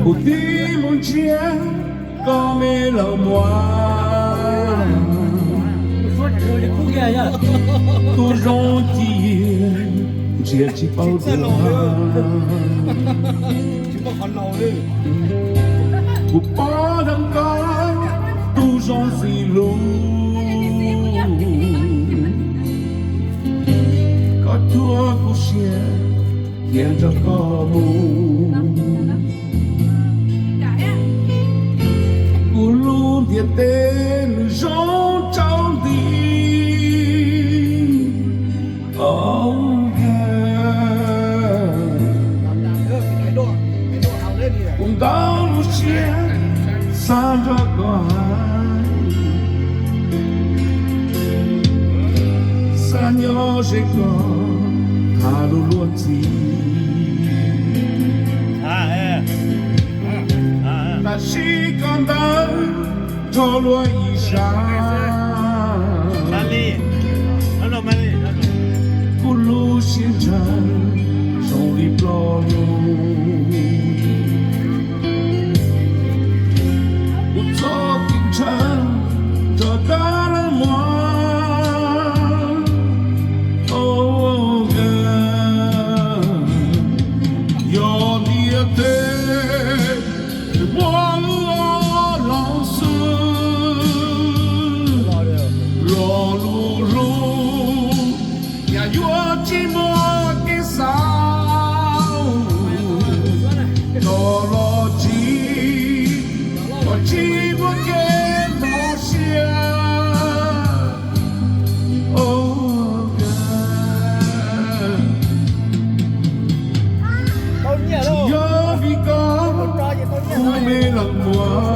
Kuv tib mus ntsiab koj me laus muam, tus zoo ci ntsia tsis paub dua. Kuv pom dheev koj tus zoo xws lus, koj cuag kuv siab cia nrog koj mus. Kuv lub ntiaj teb nws zoo tsaus nti. Kuv ntaus lub siab xav nrog koj hais, xav nyob ze koj tham lus luag ntxhi. Tam sim koj ntawd nrog luag ib sab, kuv lub siab ntshaw zoo li ploj lug. Kuv txoj kev ntshaw rov qab los muaj. Yog ntiaj teb muaj lub hlob xwb, lo lus hlub yam yuav tsis muaj kev xav, los tsis, los tsis muaj kev mob siab. Tsis yog vim koj, kuv me laus muam.